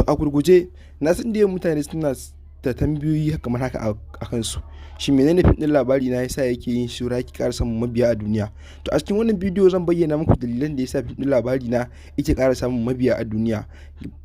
To, a gurguje, na san da yawan mutane suna da tambayoyi kamar haka a kansu: shi menene fim ɗin Labari Na yasa yake yin shura, yake ƙara samun mabiya a duniya? To, a cikin wannan bidiyo zan bayyana muku dalilan da yasa fim ɗin Labari Na yake ƙara samun mabiya a duniya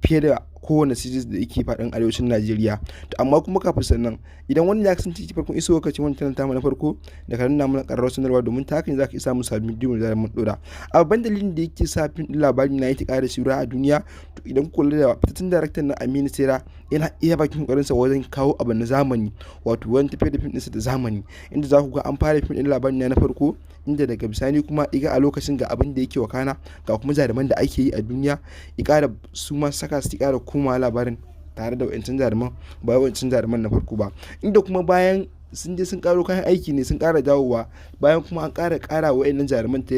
fiye da kowane series da yake faɗin arewacin Najeriya. To, amma kuma kafin sannan, idan wannan ya kasance farkon iso ka ci wannan channel tamu na farko, da ka danna mana ƙararrawar sanarwa, domin ta haka ne za ka iya samun sabbin bidiyo da zarar mun ɗora. A babban dalilin da yake sa fim ɗin Labari Na yake ƙara shura a duniya, to, idan ku kula da fitattun daraktan na Aminu Saira, yana iya bakin ƙoƙarinsa wajen kawo abu na zamani, wato wajen tafiyar da fim ɗinsa da zamani, inda za ku ga an fara fim ɗin Labari Na na farko, inda daga bisani kuma iga a lokacin ga abin da yake wakana, ga kuma jaruman da ake yi a duniya, ya ƙara su ma saka su ƙara komawa labarin tare da wa'ancan jaruman, ba wa'ancan jaruman na farko ba, inda kuma bayan sun je sun karo kayan aiki ne, sun kara dawowa, bayan kuma an kara kara wa'annan jaruman ta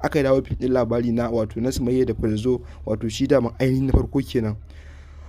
aka dawo fim din Labari Na, wato na Sumayya da Farzo, wato shi da ainihin na farko kenan.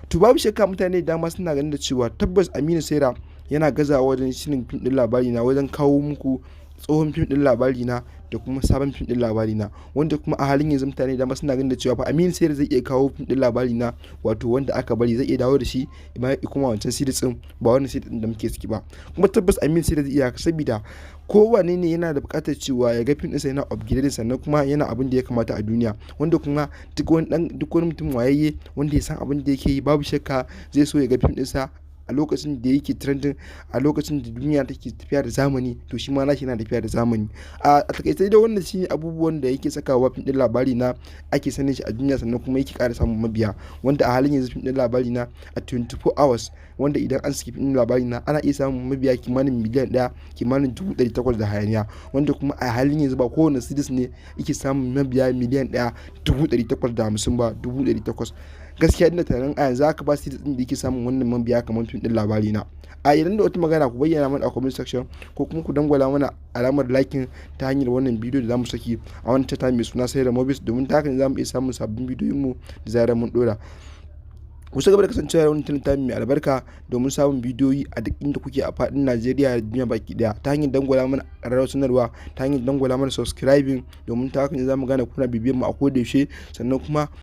To, babu shakka mutane da dama suna ganin da cewa tabbas Aminu Saira yana gazawa wajen shirin fim din Labari Na, wajen kawo muku tsohon fim din Labari Na da kuma sabon fim din Labari Na, wanda kuma a halin yanzu mutane da suna ganin da cewa fa Aminu Saira zai iya kawo fim din Labari Na, wato wanda aka bari, zai iya dawo da shi ya kuma wancan series din, ba wannan series din da muke ciki ba. Kuma tabbas Aminu Saira zai iya haka, saboda kowane ne yana da buƙatar cewa ya ga fim ɗinsa yana upgrading, sannan kuma yana abin da ya kamata a duniya, wanda kuma duk wani mutum wayayye wanda ya san abin da yake yi, babu shakka zai so ya ga fim ɗinsa a lokacin da yake trending, a lokacin da duniya take tafiya da zamani, to shi ma nashi yana tafiya da zamani. A takaice dai, wannan shine abubuwan da yake sakawa fim din Labari Na ake sanin shi a duniya, sannan kuma yake ƙara samun mabiya, wanda a halin yanzu fim din Labari Na a 24 hours, wanda idan an saki fim din Labari Na, ana iya samun mabiya kimanin miliyan 1, kimanin 800,000 da hayaniya, wanda kuma a halin yanzu ba kowane series ne yake samun mabiya miliyan 1, 850,000 ba, 800,000. Gaskiya ina tunanin a yanzu haka ba series din da yake samun wannan mabiya kamar fim din Labari Na. A idan da wata magana, ku bayyana mana a comment section, ko kuma ku dangwala mana alamar liking ta hanyar wannan bidiyo da zamu saki a wannan channel mai suna Saira Mobis, domin ta haka ne zamu iya samun sabbin bidiyoyin mu da zarar mun dora. Ku ci gaba da kasancewa da wannan channel mai albarka domin samun bidiyoyi a duk inda kuke a faɗin Najeriya da duniya baki daya, ta hanyar dangwala mana ƙararrawar sanarwa, ta hanyar dangwala mana subscribing, domin ta haka ne zamu gane kuna bibiyan mu a koda yaushe. Sannan kuma